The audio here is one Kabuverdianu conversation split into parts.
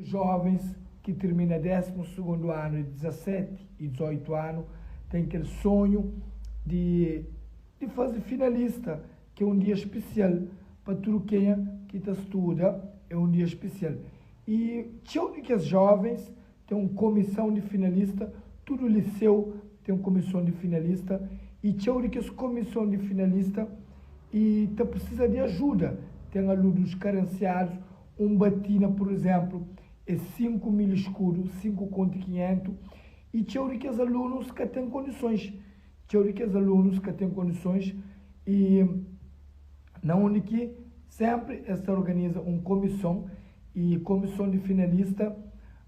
Jovens ki tirmina désimu sugundu anu di 17 i 18 anu ten kel sonhu di di faze finalista ki é un dia spesial pa tudu kenha ki ta studa é un dia spesial i txeu di kes jovens ten un komison di finalista tudu liseu ten un komison di finalista i txeu di kes komison di finalista i ta prisiza di ajuda ten alunus karensiadus Un batina, pur izénplu, é 5000 iskudu, 5 kontu i 500, i txeu di kes alunus ka ten kondisons. Txeu di kes alunus ka ten kondisons i na undi ki sénpri es ta organiza un komison i komison di finalista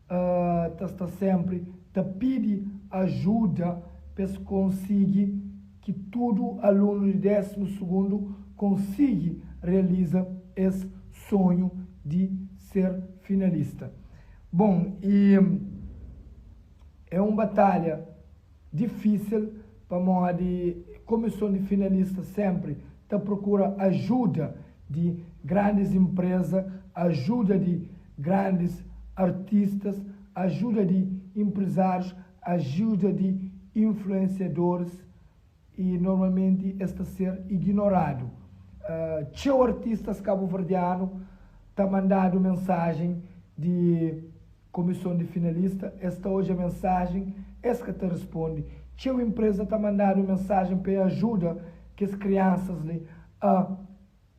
ta sta sénpri ta pidi ajuda pa es konsigi ki tudu alunu di désimu sugundu konsigi realiza es sonhu di ser finalista. Bon, i é un batalha difísil pamodi komison di finalista sénpri ta prokura ajuda di grandis inpreza, ajuda di grandis artistas, ajuda di inprezárius, ajuda di influensiadoris i normalmenti es ta ser ignoradu. Txeu artistas kabuverdianu ta mandadu mensajen di komison di finalista, es ta odja mensajen, es ka ta risponde. Txeu inpreza ta mandadu mensajen pa e ajuda kes kriansas li a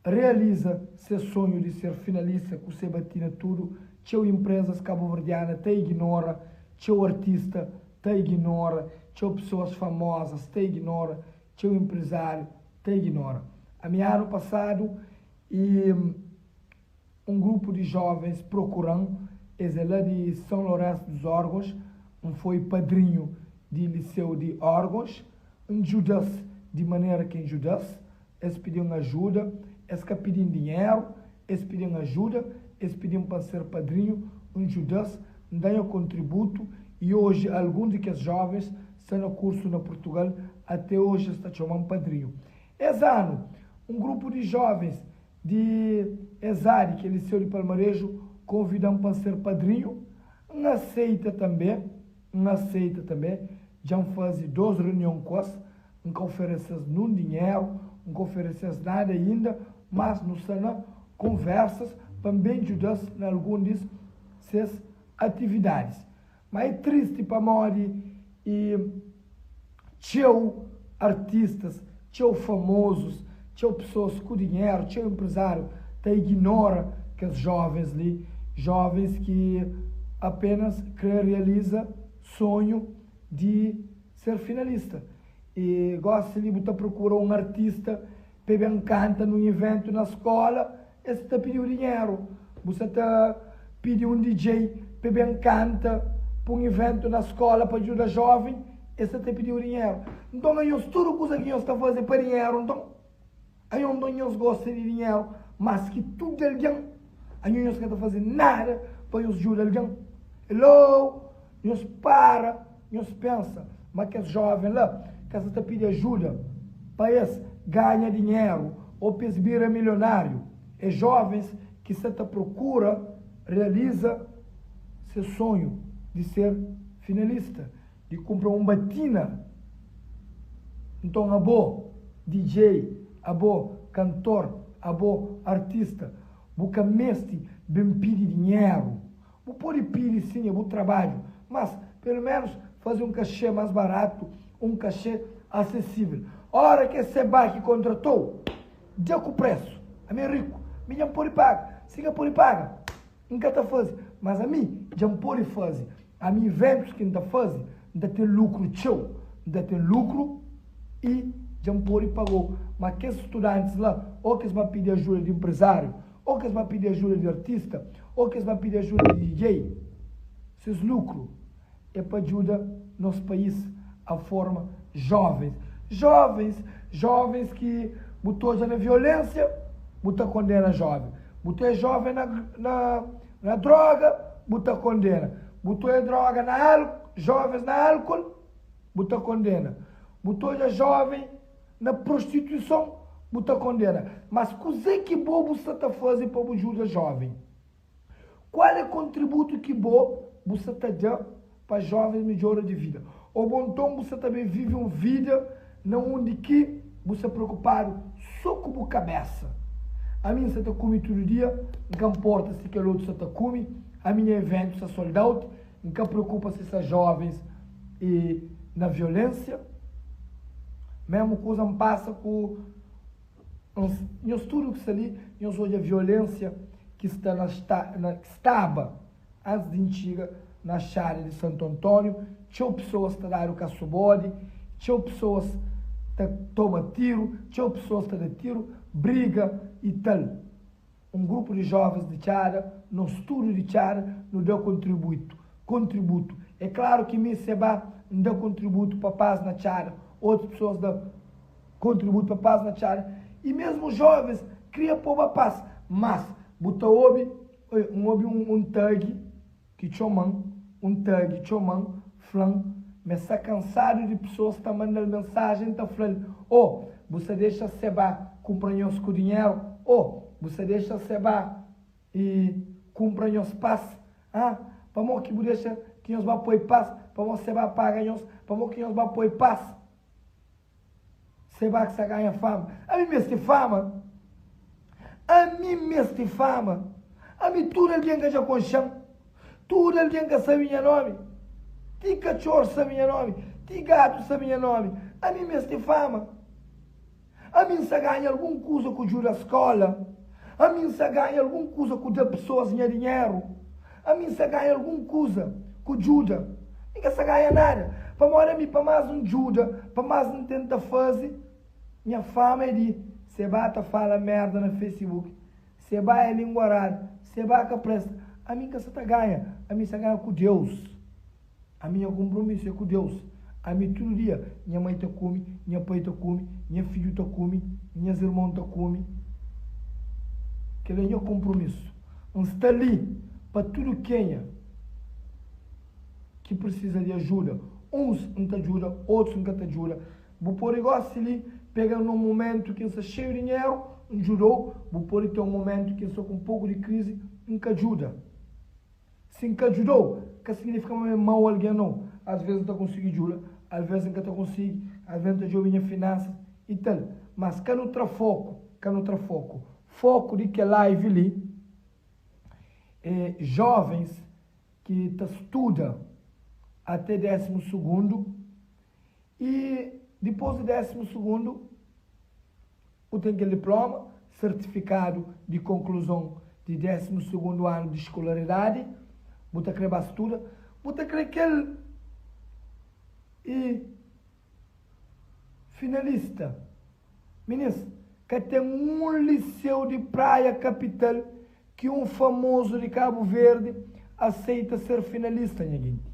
realiza ses sonhu di ser finalista ku se batina tudu. Txeu inprezas kabuverdiana ta ignora, txeu artista ta ignora, txeu pesoas famosas ta ignora, txeu inprezáriu ta ignora. Ami anu pasadu i un grupu di jovens prokura-m, es é la di São Lourenço dos Órgãos, N foi padrinhu di Liseu di Órgãos, N djuda-s di manera ki N djuda-s, Es pidi-m ajuda, es ka pidi-m dinheru, es pidi-m ajuda, es pidi-m pa N ser padrinhu, N djuda-s, N da nha kontributu i oji algun di kes jovens sta na kursu na Purtugal, ate oji es ta txoma-m padrinhu. Es anu, un grupu di jovens di ESAD, ki é Liseu di Palmareju, konvida-m pa N ser padrinhu, N aseita tanbe, N aseita tanbe, dja N faze dos runion ku es, N ka oferese-s nun dinheru, N ka oferese-s nada inda, mas nu sta na konversas pa N ben djuda-s na algun di ses atividadis. Ma é tristi pamodi i txeu artistas, txeu famozus, txeu pesoas ku dinheru, txeu enprezáriu ta ignora kes jovens li, jovens ki apenas kre realiza sonhu di ser finalista. I gosi li bu ta prokura un artista pa e ben kanta nun iventu na skola, es ta pidiu dinheru. Bu sa ta pidi un DJ pa e ben kanta pa un iventu na skola pa djuda joven, es sa ta pidiu dinheru. Nton anhos tudu kuza ki nhos ta faze pa dinheru nton? Anho nton nhos gosta di dinheru mas ki tudu algen? Anho nhos ka ta faze nada pa nhos djuda algen? Hello! Nhos para, nhos pensa ma kes joven la ka sa ta pidi ajuda pa es ganha dinheru o pa es bira milionariu. É jovens ki sa ta prokura realiza ses sonhu di ser finalista, di kunpra un batina. Nton abo DJ, abo kantor, abo artista, bu ka meste ben pidi dinheru. Bu pode pidi sim, é bu trabadju, mas pelo menos faze um kaxê mas baratu, um kaxê acessível. Ora ke Seba ki kontratou, dja ku presu. Ami é riku, mi dja N pode paga. Si ka pode paga, N ka ta faze. Mas ami dja N pode faze. Ami iventus ki N ta faze, N ta ten lukru txeu. N ta ten lukru i dja N pode pagou. Ma kes studantis la, o kes ba pidi ajuda di enprezáriu, Ô ki es ba pidi ajuda di artista, ô ki es ba pidi ajuda di DJ, ses lukru é pa djuda nos país a forma jovens. Jovens, jovens ki bu ta odja na violensia, bu ta kondena joven. Bu ta odja joven na, na, na droga, bu ta kondena. Bu ta odja droga na al, jovens na alkol, bu ta kondena. Bu ta odja joven Na prostituison bu ta kondena. Mas kuzê ki bo bu sta ta faze pa bu djuda joven? Kual é kontributu ki bo bu sa ta da pa jovens midjora di vida? Ô bo nton bu sa ta ben vive un vida na undi ki bu sta preokupadu so ku bu kabesa? Ami N sa ta kume tudu dia, N ka nporta si kel otu sa ta kume, ami nha eventu sta sold out, N ka preokupa si sta jovens e na violensia. Mesmu kuza N pasa ku Nhos tudu ki sta li, nhos odja violensia ki sta na na ki staba antis di N txiga na Xada di Santu Antóniu. Txeu pesoas ta dadu kasu-bodi, txeu pesoas ta toma tiru, txeu pesoas ta da tiru, briga y tal. Un grupu di jovens di Txada, nos tudu di Txada, nu da kontribuitu, kontributu. É klaru ki mi, Seba, N da kontributu pa pas na Txada, otus pesoas da kontributu pa pas na Txada, y mesmu jovens kria poba pas. Mas, bu ta obi, oi, N obi un, un tagi ki txoma-m, un tagi txoma-m, fla-m ma e sta kansadu di pesoas ta manda-l mensajen ta fla-l, Ô, bu sta dexa Seba kunpra nhos ku dinheru? Ô, bu sta dexa Seba i kunpra nhos pas? Ah, pamodi ki bu dexa ki nhos ba poi pas? Pamodi Seba paga nhos? Pamodi ki nhos ba poi pas? Seba ki sa ganha fama. Ami meste fama. Ami meste fama. Ami tudu algen ka dja konxe-m. Tudu algen ka sabe nha nomi. Ti katxor sabe nha nomi. Ti gatu sabe nha nomi. Ami meste fama. Ami N sa ganha algun kuza ku djuda skola. Ami N sa ganha algun kuza ku da pesoas nha dinheru. Ami N sa ganha algun kuza ku djuda. Mi ka sa ganha nada. Pamodi ami pa más N djuda, pa más N tenta faze, nha fama é di Seba ta fala merda na Facebook, Seba é linguaradu, Seba ka presta. Ami N ka sa ta ganha, ami N sa ganha ku Deus. Ami nha konpromisu é ku Deus. Ami tudu dia nha mai ta kume, nha pai ta kume, nha fidju ta kume, nhas irmon ta kume. Kel-li é nha konpromisu. N sta li pa tudu kenha ki prisiza di ajuda. Uns N ta djuda, otus N ka ta djuda. Bu pode gósi li pega-m na un momentu ki N sta xeiu di dinheru, N djuda-u. Bu pode ten un momentu ki N sta ku un poku di krizi, N ka djuda. Si N ka djuda-u, ka signifika ma mi é mau algen, nau. Asves N ta konsigi djuda, alves N ka ta konsigi, alves N ta djobe nha finansas i tal. Mas ka nu tra foku, ka nu tra foku. Foku di kel live li é jovens ki ta studa ate desimu sugundu i dipos di desimu sugundu Bu ten kel diploma, sertifikadu di konkluzon di désimu sugundu anu di skolaridadi, bu ta kre ba studa, bu ta kre kel i finalista. Minis, ka ten un liseu di Praia kapital ki un famozu di Kabu Verdi aseita ser finalista, nha genti.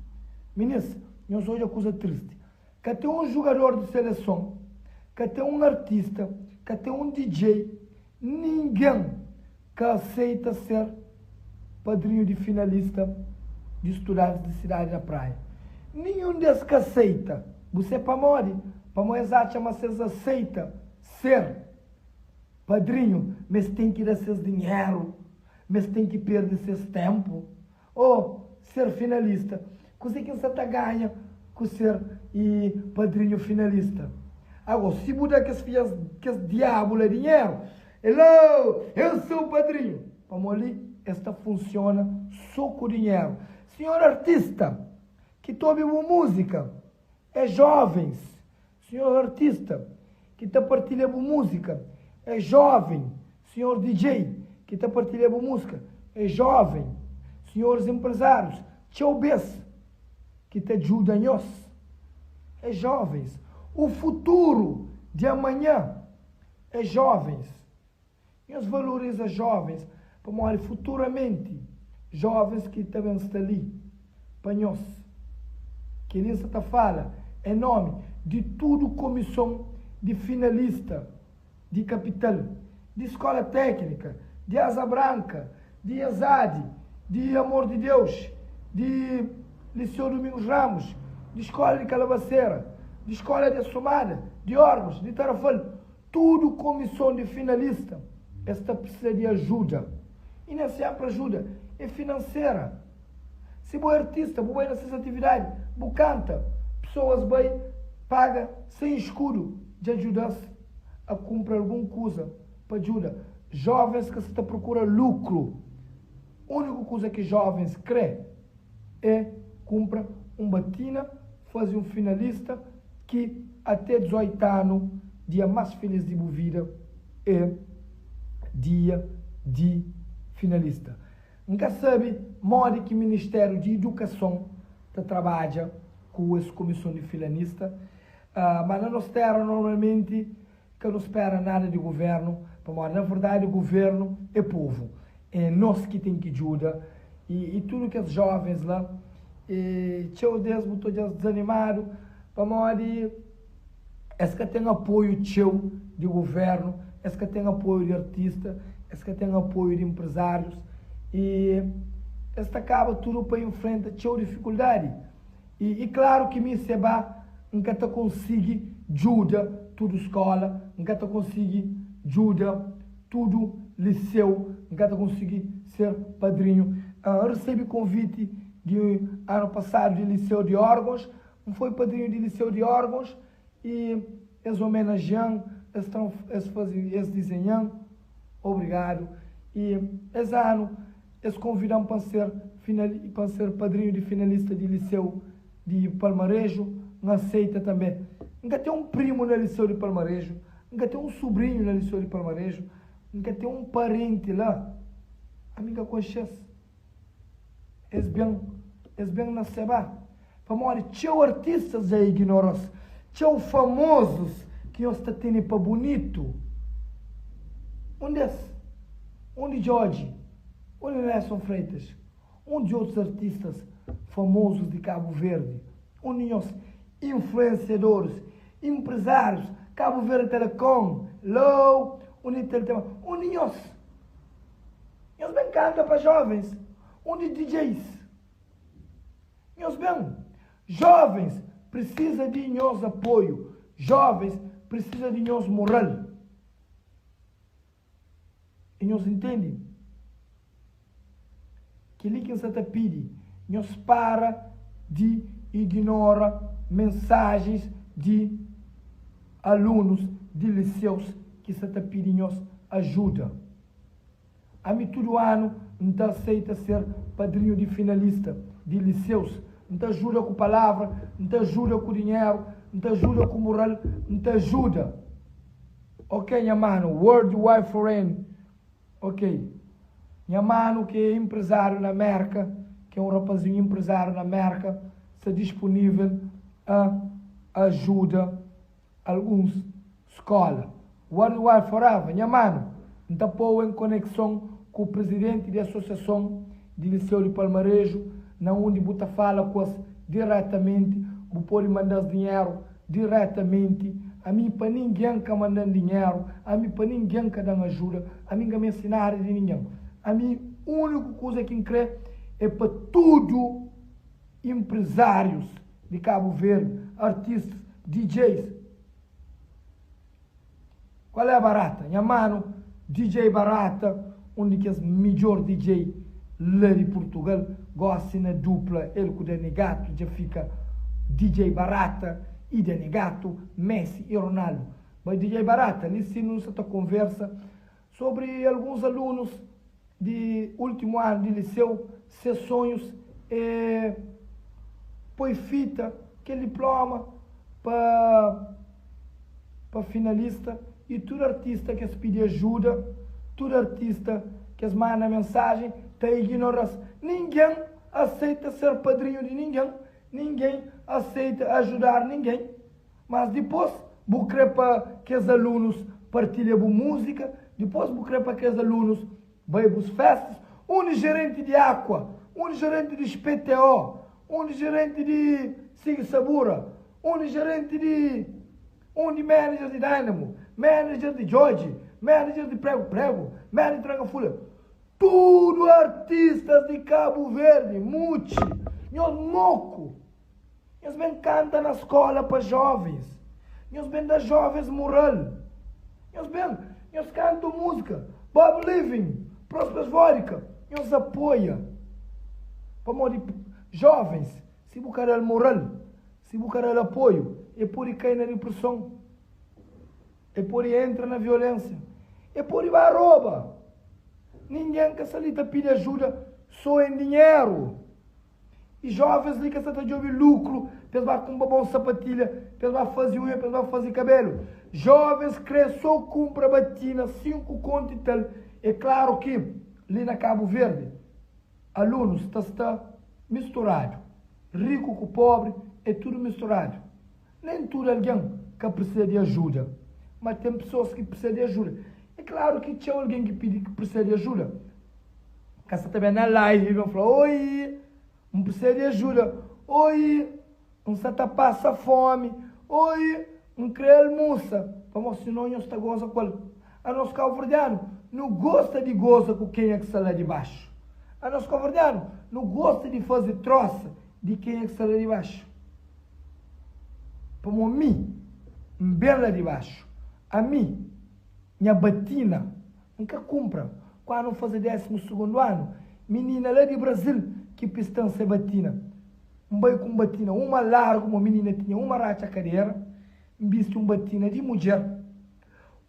Minis, nhos odja kuza tristi. Ka ten un jugador di seleson, ka ten un artista, ka ten un DJ, ningen ka aseita ser padrinhu di finalista di studantis di Sidadi da Praia. Ninhun des ka aseita. Bu se pamodi? Pamo es atxa ma ses aseita ser padrinhu, ma es ten ki da ses dinheru, ma es ten ki perde ses tenpu. Oh, ser finalista. Kuzê ki N sa ta ganha ku ser i padrinhu finalista? Ago, si bu da kes fidjas, kes diabu la dinheru, Hello, eu sou padrinhu! Pamó li es ta funsiona so ku dinheru. Sinhor artista ki ta obi bu múzika é jovens. Senhor artista ki ta partilha bu múzika é jovem Senhor DJ ki ta partilha bu múzika é jovem Senhores empresários txeu bês ki ta djuda nhos é jovens O futuro di amanhã é jovens Nhos valoriza jovens pamodi futuramenti jovens ki ta ben sta li pa nhos. Kel-li N sa ta fala en nomi di tudu komison di finalista di kapital, di Skola Téknika, di Asa Branka, di ESAD, di Amor di Deus, di Liceu Domingos Ramos, di Skola di Kalabasera, di Skola di Assomada, di Orgos, di Tarrafal. Tudu komison di finalista es ta precisa di ajuda. I nen sempre ajuda. é finansera. Si bo é artista, bu bai na ses atividadi, bu kanta, pesoas bai paga 100 escudo dja djuda-s a kunpra algun kuza pa djuda jovens ka sa ta prokura lukru. Úniku kuza ki jovens krê é kunpra un batina, faze un finalista ki até 18 anu dia más filís di bu vida é dia di finalista. N ka sabe modi ki Ministériu di Idukason ta trabadja ku es kumison di filanista, ma na nos téra normalmenti Ka nu spera nada di governu, pamodi na verdadi governu é povu, é nos ki ten ki djuda i tudu kes jovens la, e txeu des bu ta odja-s dizanimadu pamodi es ka ten apoiu txeu di governu, es ka ten apoiu di artista, es ka ten apoiu di enprezárius i es ta kaba tudu pa infrenta txeu difikuldadi. I klaru ki mi seba N ka ta konsigi djuda tudu skola, N ka ta konsigi djuda tudu liseu, N ka ta konsigi ser padrinhu. N resebe konviti di anu pasadu di liseu di órgons, N foi padrinhu di liseu di órgons i es omenajian, es tra-m, es faze, es dizenha-m. Obrigadu. I es anu es konvida-m pa N ser final, pa N ser padrinhu di finalista di liseu di Palmareju, N aseita tanbe. N ka ten un primu na liseu di Palmareju, N ka ten un subrinhu na liseu di Palmareju, N ka ten un parenti la. Ami N ka konxe-s. Es ben, es ben na Sebá. Pamodi txeu artistas dja ignora-s, txeu famozus ki nhos ta tene pa bunitu. Undi es? Undi Djodje? Undi Nelson Freitas? Undi otus artistas famozus di Kabu Verdi? Undi nhos influensiadoris, inprezárius, Kabu Verde Telecom, Low, Unitel Tema? Undi nhos? Nhos ben kanta pa jovens. Undi DJs? Nhos ben. Jovens precisa di nhos apoio. Jovens precisa di nhos moral. E nhos intendi? Kel-li ki N sa ta pidi, nhos para di ignora mensajens di alunus di liseus ki sa ta pidi nhos ajuda. Ami tudu anu N ta aseita ser padrinhu di finalista di liseus. N ta ajuda ku palavra, N ta ajuda ku dinheru, N ta ajuda ku mural, N ta ajuda. Ok nha manu, World Wide Foreign, ok. Nha manu ki é inprezáriu na Merka, ki é un rapazinhu inprezáriu na Merka, sta dispunível a ajuda alguns skola. World Wide Forever, nha manu, N ta po-u en konekson ku prizidenti di asosiason di Liseu di Palmareju, na undi bu ta fala ku es diretamenti, bu pode manda-s dinheru diretamenti. Ami pa ningen ka manda-m dinheru, ami pa ningen ka da-m ajuda, ami N ka meste nada di ningen. Ami úniku kuza ki N kre é pa tudu inprezárius di Kabu Verdi, artistas, DJs. Qual é Barata? Nha mano DJ Barata, um di kes midjor DJ la di Portugal, gosi na dupla el ku Dani Gato dja fika DJ Barata e Dani Gato, Messi e Ronaldo. Bai DJ Barata, li si nu sa ta konversa sobri alguns alunus di ultimu anu di liseu, ses sonhus é poi fita kel diploma pa pa finalista y tudu artista ki es pidi ajuda, tudu artista ki es manda mensajen ta ignora-s. Ningen aseita ser padrinhu di ningen, ningen aseita ajudar ningen. Mas dipôs bu krê pa kes alunus partilha bu múzika, dipôs bu krê pa kes alunus bai bus féstas. Undi jerenti di Aqua, undi jerenti di XPTO, undi jerenti di Sig Sabura, undi jerenti di undi manager di Dynamo, manager di Djodje, manager di Prego Prego, manager di Tranka Fulha. Tudu artistas di Kabu Verdi, Mucci, nhos moku. Nhos ben kanta na skola pa jovens. Nhos ben da jovens mural. Nhos ben, nhos kanta un múzika, Bob Living, Prosper's Vodka. Nhos apoia. Pamodi jovens, si bu ka da-l moral, si bu ka da-l apoiu, e pode kai na dipreson, e pode entra na violensia, e pode ba roba. Ningen ka sta li ta pidi ajuda so en dinheru. I jovens li ka sta ta djobe lukru pa es ba kunpra bon sapatilha, pa es ba faze unha, pa es ba faze kabelu. Jovens kre so kunpra batina 5 kontu i tal. E klaru ki li na Kabu Verdi alunus ta sta misturadu. Riku ku pobri e tudu misturadu. Nen tudu algen ka prisiza di ajuda, ma ten pesoas ki prisiza di ajuda. É klaru ki txeu algen ki pidi ki prisiza di ajuda ka sta ta ben na live i ben fla, Oi, N prisiza di ajuda. Oi, N sta ta pasa fómi. Oi, N krê almusa. Pamodi sinon nhos ta goza ku el. Anos kauverdianu nu gosta di goza ku kenha ki sta la di baxu. Anos kauverdianu nu gosta di faze trósa di kenha ki sta la di baxu. Pamodi mi N ben la di baxu. Ami, nha batina, N ka kunpra. Kuandu N faze désimu sugundu anu, minina la di Brazil ki pista-m se batina. N bai ku un batina uma largu, mo minina tinha uma ratxa kadera, N bisti un batina di mudjer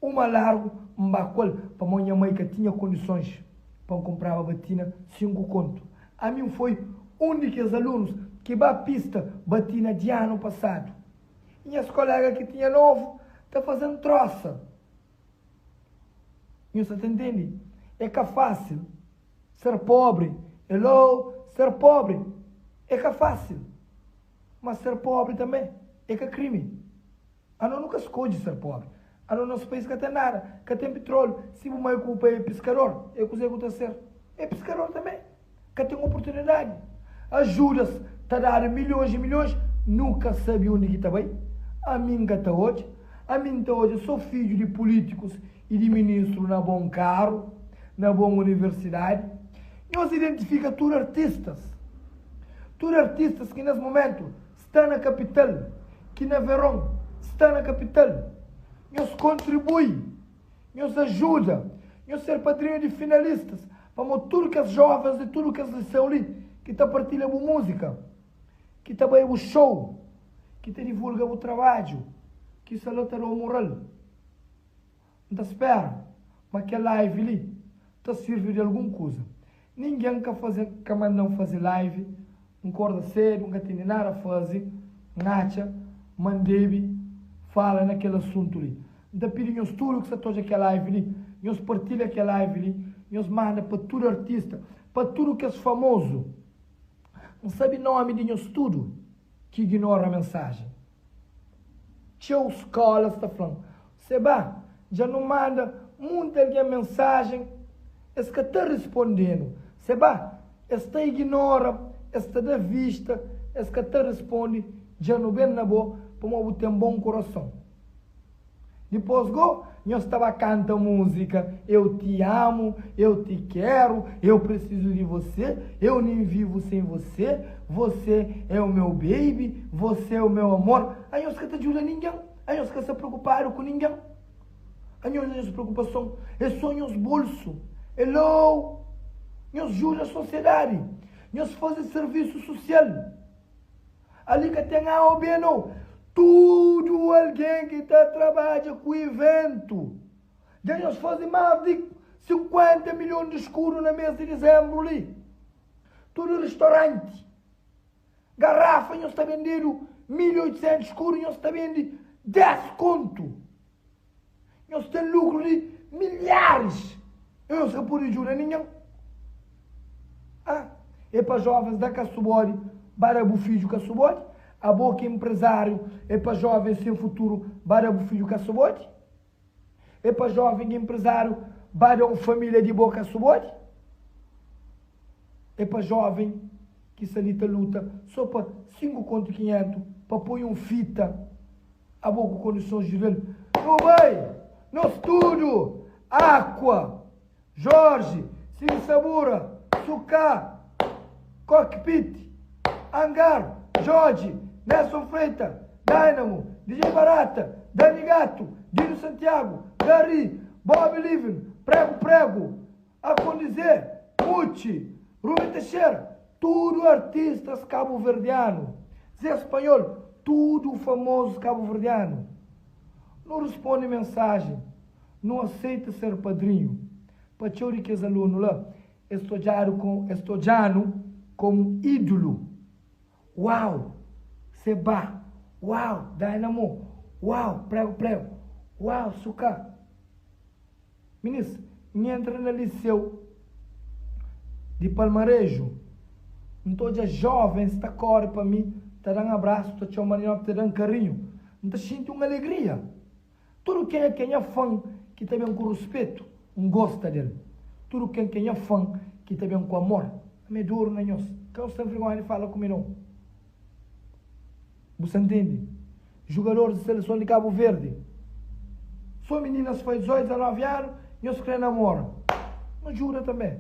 uma largu, N ba ku el, pamodi nha mai ka tinha kondisons pa N kunpraba batina 5 kontu. Ami N foi un di kes alunus ki ba pista batina di anu pasadu. I nhas kolega ki tinha novu ta faze-m trosa. Nhos sa ta ntende? É ka fásil ser pobri. Hello! Ser pobri é ka fásil. Má ser pobri tanbê é ka krimi. Anos nu ka skodje ser pobri. Anos nos país ka ten nada, ka ten pitróliu. Si bu mai ku bu pai é piskador, é kuzê ku ta ser? É piskador tanbê. Ka ten oportunidadi. Ajudas ta dadu milhons i milhons, nu ka sabe undi ki ta bai. Ami N ka ta odja. Ami N ta odja so fidju di pulítikus i di ministru na bon karu, na bon universidadi. Nhos identifika tudu artistas, tudu artistas ki nes mumentu sta na kapital, ki na veron sta na kapital. Nhos kontribui. Nhos ajuda, nhos ser padrinhu di finalistas, pamodi tudu kes jovens di tudu kes liseu li ki ta partilha bu múzika, ki ta bai bu show, ki ta divulga bu trabadju, ki sta la ta da-u mural. N ta spera ma kel live li ta sirvi di algun kuza. Ningen ka faze ka manda-m faze live, N korda sedu, N ka tene nada faze, N atxa ma N debe fala na kel asuntu li. N ta pidi nhos tudu ki sa ta odja kel live li, nhos partilha kel live li, nhos manda pa tudu artista, pa tudu kes famozu. N sabe nomi di nhos tudu ki ignora mensajen. Txeu skolas ta fla-m, Seba, dja nu manda munti algen mensajen, es ka ta responde-nu. Seba, es ta ignora, es ta da vista, es ka ta responde, dja nu ben na bo pamodi bu ten bon kurason. Dipôs gó, nhos ta ba kanta múzika Eu te amo, eu te quero, eu preciso de você, eu nem vivo sem você, você é o meu baby, você é o meu amor. Anhos ka ta djuda ningen, anhos ka sta preokupadu ku ningen. Anhos nhos preokupason é sô nhos bolsu. Hello! Nhos djuda sosiedadi, nhos faze servisu susial. Ali ka ten A ou B no. Tudu algen ki ta trabadja ku iventu. Dja nhos faze mas di 50 milhon di skudu na mes di dizembru li. Tudu ristoranti, garafa nhos ta bendedu 1800 skudu nhos ta bende 10 kontu. Nhos ten lukru di milharis i nhos ka pode djuda ningen. Ah, é pa jovens da kasubodi, ba da bu fidju kasubodi? Abo ki é empresáriu, é pa jovens sen futuru, ba da bu fidju kasubodi? É pa joven ki é empresáriu, ba da un família di bo kasubodi? É pa joven ki sta li ta luta so pa 5 kontu 500 pa poi un fita Abo ku kondisons jural Nu bai! Nos tudu! Aqua, Jorge, Sigi Sabura, Suká, Cockpit, Hangar, Jorge, Nelson Freita, Dynamo, DJ Barata, Dani Gato, Dino Santiago, Gary, Bob Living, Prego Prego, Acondizer, Mu. Mucci, Ruben Teixeira, tudu artistas kabuverdianu, Zé Spanhol, tudu famozus kabuverdianu. Nu risponde mensajen, nu aseita ser padrinhu. Pa txeu di kes alunu la, es ta odjadu es ta odja-nu komu ídulu. Uau! Sebah! Uau! Dynamo! Uau! Prego Prego! Uau! Suka! Minis, N entra na liseu di Palmareju, N ta odja jovens ta kore pa mi, ta da-m abrasu, ta txoma-m di nomi, ta da-m karinhu. N ta xinti un alegria. Tudu kenha ki é nha fan ki ta ben ku ruspetu, N gosta del. Tudu ken ki é nha fan ki ta ben ku amor, ami é duru na nhos. Ka nhos ten vergonha di fala ku mi nau. Bu sa ntende? Jugadoris di seleson di Kabu Verdi, so mininas fai 18, 19 anu, nhos kre namora, nu djuda tanbe,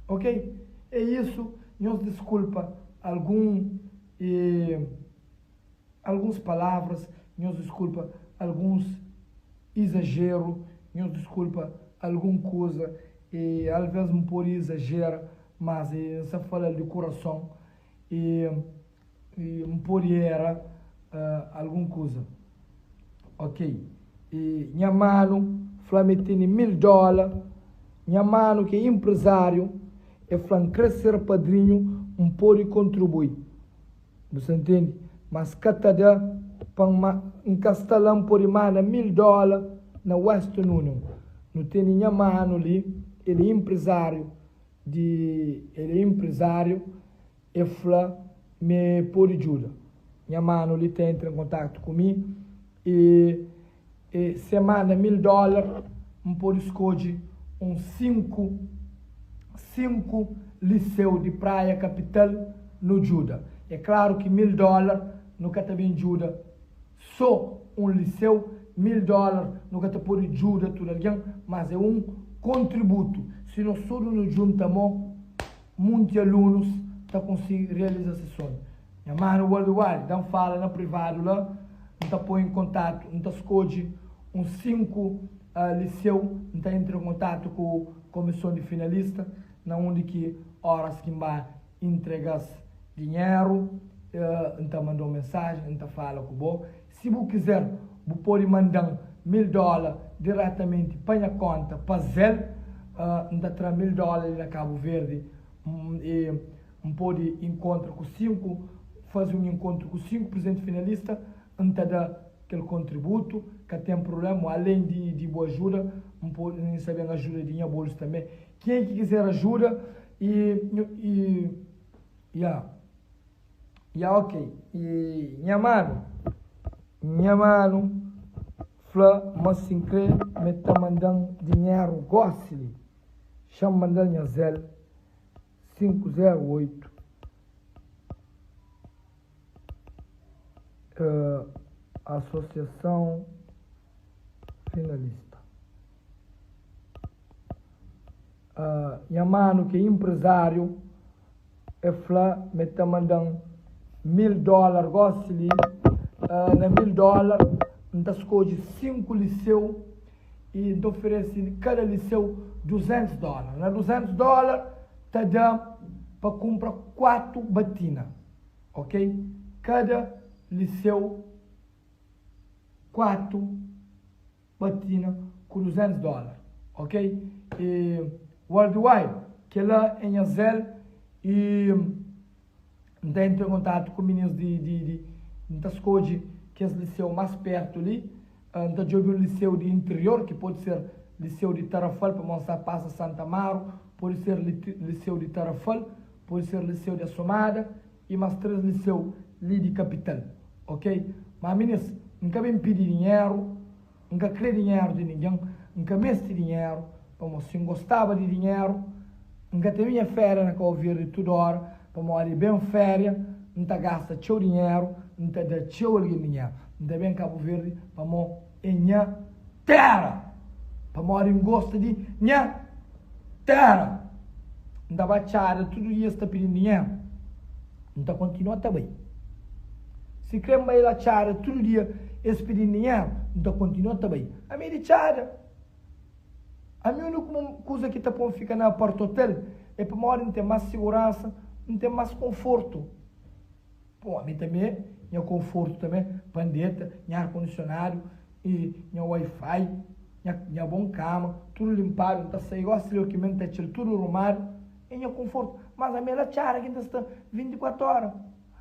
ok? É isu, nhos diskulpa algun e. Alguns palavras, nhos diskulpa alguns izajeru, nhos diskulpa algun kuza e alves N pode izajera, mas N sa fala-l di kurason e N pode era algun kuza. Ok. E nha manu fla ma e tene 1000 dola, nha manu ki é inprezáriu, e fla N kre ser padrinhu, N pode kontribui. Bu sa ntende? Mas ka ta da pa N ma N ka sta la N pode manda 1000 dola na Western Union. Nu tene nha manu li, el é inprezáriu di el é inprezáriu, e fla ma e pode djuda. Nha manu li ta entra en kontaktu ku mi e E se manda 1000 dólar, N pode skodje un 5, 5 liseu di Praia kapital nu djuda. É klaru ki 1000 dólar nu ka ta ben djuda sô un liseu, 1000 dólar nu ka ta pode djuda tudu algen, mas é un kontributu. Si nos tudu nu djunta mô, munti alunus ta konsigi realiza se sonhu. Nha manu Worldwide da-m fala na privadu la, N ta poi en kontatu, N ta skodje uns 5 liseu, N ta entra en kontatu ku komison di finalista, na undi ki oras ki N ba intrega-s dinheru, N ta manda-u mensajen, N ta fala ku bo. Si bu kizer, bu pode manda-m 1000 dola diretamenti pa nha konta pa Zelle, N ta tra 1000 dola li na Kabu Verdi i. N pode inkontra ku 5, faze un inkontru ku 5 prizidenti finalista, N ta da kel kontributu, ka ten prubléma, alen di di bu ajuda, N pode, N sa ben ajuda di nha bolsu tanbe. Ken ki kizer ajuda i i ya, ya ok, i nha manu, nha manu fla ma si N kre ma el ta manda-m dinheru gosi li, xa-m manda-l nha Zelle. 5 0 8 uh, Associação Finalista. Uh, nha manu ki é empresário é fla me ta mandan 1000 dólar gosi li uh, na 1000 dólar N ta skodje 5 liceu i N ta oferese kada liseu 200 dólar. Na 200 dólar ta da pa kunpra 4 batina, ok? Kada liseu 4 batina ku 200 dólar, ok? E worldwide, kela é nha Zelle i N ta entra en kontatu ku minis di di di N ta skodje kes liseu más pértu li. N ta djobe un liseu di interior, ki pode ser liseu di Tarrafal, pamodi N sta pasa Santa Amaro, pode ser liseu di Tarrafal, pode ser liseu di Assomada i más 3 liseu li di kapital. Ok? Má minis, N ka ben pidi dinheru, N ka krê dinheru di ningen, N ka meste dinheru, pamodi si N gostaba di dinheru, N ka ta binha féria na Kau Verdi tudu óra, pamodi ben féria N ta gasta txeu dinheru, N ta da txeu algen dinheru. N ta ben Kabu Verdi pamodi é nha téra, pamodi N gosta di nha téra. N ta ba txada tudu dia es ta pidi-m dinheru, N ta kontinua ta bai. Si krê N bai la txada tudu dia es pidi-m dinheru, N ta kontinua ta bai. Ami é di txada. Ami úniku kuza ki ta pô-m fika na apart-hotel. É pamodi N ten más siguransa, N ten más konfortu. Pô, ami tanbê, nha konfortu tanbê, pa N deta, nha ar kondisionadu i nha Wi-Fi, nha, nha bon kama, tudu linpadu, N ta sai gósi li ô ki mi N ta atxa-l tudu rumadu, é nha konfortu. Mas ami é la txada ki N ta sta 24 óra.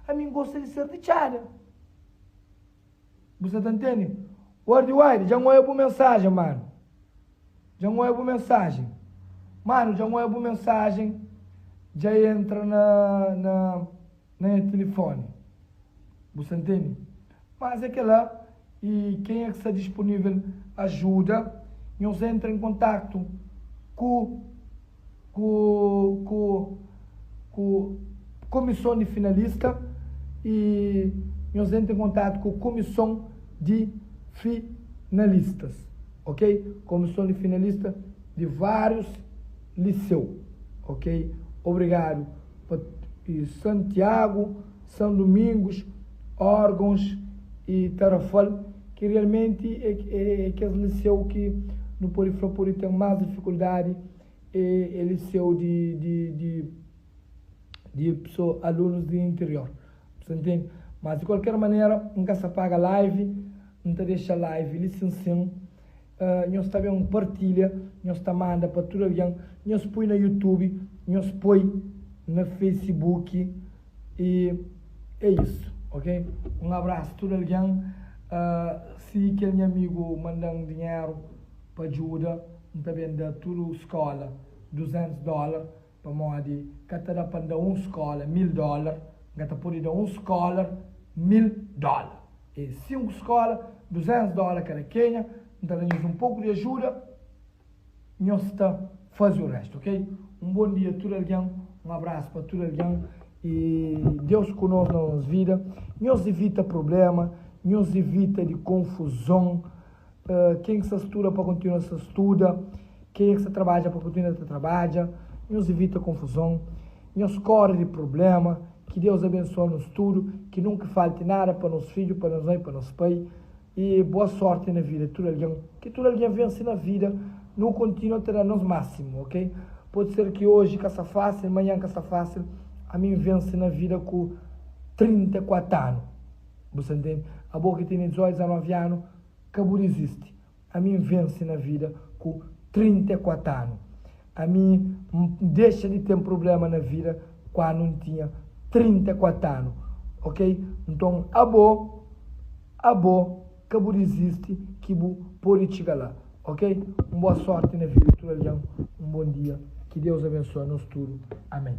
Ami N gosta di ser di txada. Bu sa ta ntende? Wordy Wide, dja N oia bu mensajen, manu. Dja N oia bu mensajen. Manu, dja N oia bu mensajen, dja entra na, na, na nha tilifoni. Bu sa ntende? Mas é kela, i kenha ki sta dispunivel ajuda, nhos entra en kontaktu ku, ku, ku, ku kumison di finalista i nhos entra en kontatu ku kumison di finalistas, ok? Kumison di finalista di várius liseu, ok? Obrigadu pa Santiagu, São Domingos, órgãos i Tarrafal ki realmenti é é kes liseu ki nu pode fla pode ten más difikuldadi é é liseu di di di di pesoa alunus di interior bu sta ntende? Mas di kualker manera N ka sta paga live N ta dexa live li sin sin nhos ta ben partilha nhos ta manda pa tudu algen nhos poi na youtube nhos poi na facebook i é isu ok un abrasu tudu algen si kel nha amigu mandan dinheru pa djuda N ta ben da tudu skola 200 dolar Pamodi ka ta da pa N da un skóla 1000 dólar, N ka ta pode da un skólar 1000 dólar. É 5 skóla, 200 dólar kada kenha, N ta da nhos un poku di ajuda, nhos ta faze u réstu, ok? Un bon dia tudu algen, un abrasu pa tudu algen i Deus ku nos na nos vida. Nhos ivita prubléma, nhos ivita di konfuzon. Ken ki sta studa pa kontinua sta studa, kenha ki sta trabadja pa kontinua ta trabadja. Nhos ivita konfuzon, nhos kóre di prubléma. Ki Deus abensua nos tudu, ki nunka falti nada pa nos fidju, pa nos mai, pa nos pai. I boa sórti na vida tudu algen. Ki tudu algen vense na vida. Nu kontinua ta da nos másimu, ok? Pode ser ki oji ka sta fásil, manhan ka sta fásil. Ami N vense na vida ku 34 anu. Bu sta ntende? Abo ki tene 18, 19 anu, ka bu dizisti. Ami N vense na vida ku 34 anu. Ami N dexa di ten prubléma na vida kandu N tinha 34 anu. Ok? Nton abo, abo ka bu dizisti ki bu pode txiga la. Ok? Un boa sórti na vida di tudu algen. Un bon dia. Ki Deus abensua nos tudu. Amén.